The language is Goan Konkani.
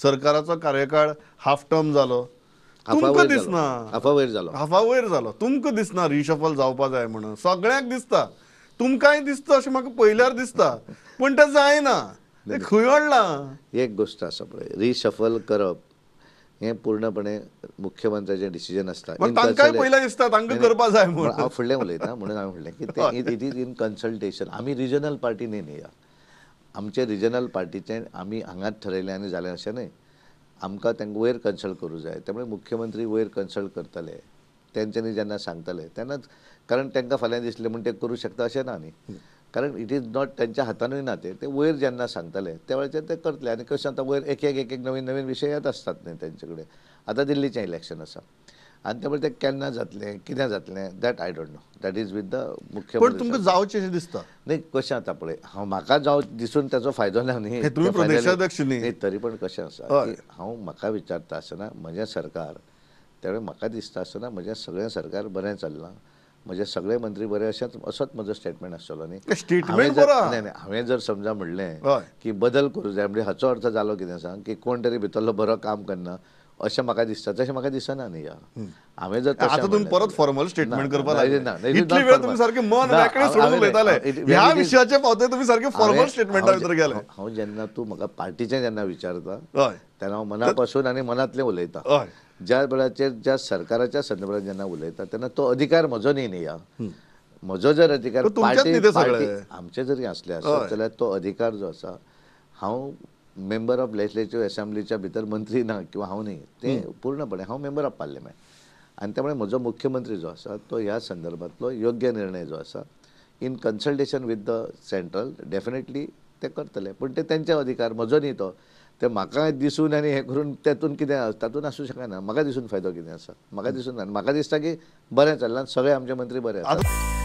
सरकाराचो कार्यकाळ हाफ टर्म जालो, तुमकां दिसना हाफा वयर जालो, हाफा वयर जालो, तुमकां दिसना रिशफल जावपा जाय म्हणून? सगळ्यांक दिसता, तुमकांय दिसता अशें म्हाका पयल्यार दिसता, पूण तें जायना, तें खंय अडलां? एक गोश्ट आसा पळय, रिशफल करप हें पूर्णपणे मुख्यमंत्र्याचें डिसिजन आसता. तांकांय पयल्यार दिसता तांकां करपा जाय म्हणून. हांव फुडलें उलयता म्हणून हांवें म्हणलें की तें it is in consultation. आमी रिजनल पार्टी न्ही न्ही, आमचे रिजनल पार्टीचें आमी हांगाच ठरयलें आनी जालें अशें न्हय. आमकां तांकां वयर कन्सल्ट करूं जाय. त्यामुळे मुख्यमंत्री वयर कन्सल्ट करतले, तेंच्यांनी जेन्ना सांगतले तेन्नाच, कारण तांकां फाल्यां दिसलें म्हूण ते करूं शकता अशें ना न्ही, कारण it is not तेंच्या हातानूय ना. ते वयर जेन्ना सांगतले त्या वेळाचेर ते करतले. आनी कशें आतां वयर एक एक एक एक नवीन नवीन विशय येत आसतात न्ही तेंचे कडेन. आतां दिल्लीचें इलेक्शन आसा आनी त्यामुळे तें केन्ना जातलें कितें जातलें that I don't know, that is with the मुख्यमंत्री. पण तुमकां जावचें अशें दिसता न्ही? कशें आतां पळय, हांव म्हाका जावं दिसून ताचो फायदो ना न्ही, तुमी प्रदेशाध्यक्ष न्ही, तरी पण कशें आसा की हांव म्हाका विचारता आसतना म्हजें सरकार, त्यावेळी म्हाका दिसता आसतना म्हजें सगळें सरकार बरें चल्लां, म्हजे सगळे मंत्री बरे, अशेंच असोच म्हजो स्टेटमेंट आसतलो न्ही. स्टेटमेंट न्ही न्ही, हांवें जर समजा म्हणलें की बदल करूं जाय म्हणजे हाचो अर्थ जालो कितें सांग की कोण तरी भितरलो बरो काम करना अशें म्हाका दिसता, तशें म्हाका दिसना न्ही. हांवें जर आतां तुमी परत फॉर्मल स्टेटमेंट करपाक लागले ना, इतली वेळ तुमी सारकें मन मेकळें सोडून उलयताले, ह्या विशयाचे पावते तुमी सारकें फॉर्मल स्टेटमेंटा भितर गेले. हांव जेन्ना तूं म्हाका पार्टीचें जेन्ना विचारता तेन्ना हांव मना पासून आनी मनांतलें उलयता. ज्या वेळाचेर ज्या सरकाराच्या संदर्भात जेन्ना उलयता तेन्ना तो अधिकार म्हजो न्ही न्ही. म्हजो जर अधिकार पार्टी आमचे जरी आसले आसत जाल्यार तो अधिकार जो आसा, हांव मेंबर ऑफ लेजिस्लेटिव्ह असेंब्लीच्या भितर मंत्री ना किंवा हांव न्ही, तें पूर्णपणे हांव मेंबर ऑफ पार्लमेंट आनी त्यामुळे म्हजो मुख्यमंत्री जो आसा तो ह्या संदर्भातलो योग्य निर्णय जो आसा in consultation with the central definitely ते करतले. पूण ते तेंचे अधिकार, म्हजो न्ही तो. ते म्हाका दिसून आनी हें करून तेतून कितें तातूंत आसूं शकना. म्हाका दिसून फायदो कितें आसा? म्हाका दिसून ना. म्हाका दिसता की बरें चल्लां, सगळे आमचे मंत्री बरे आसा.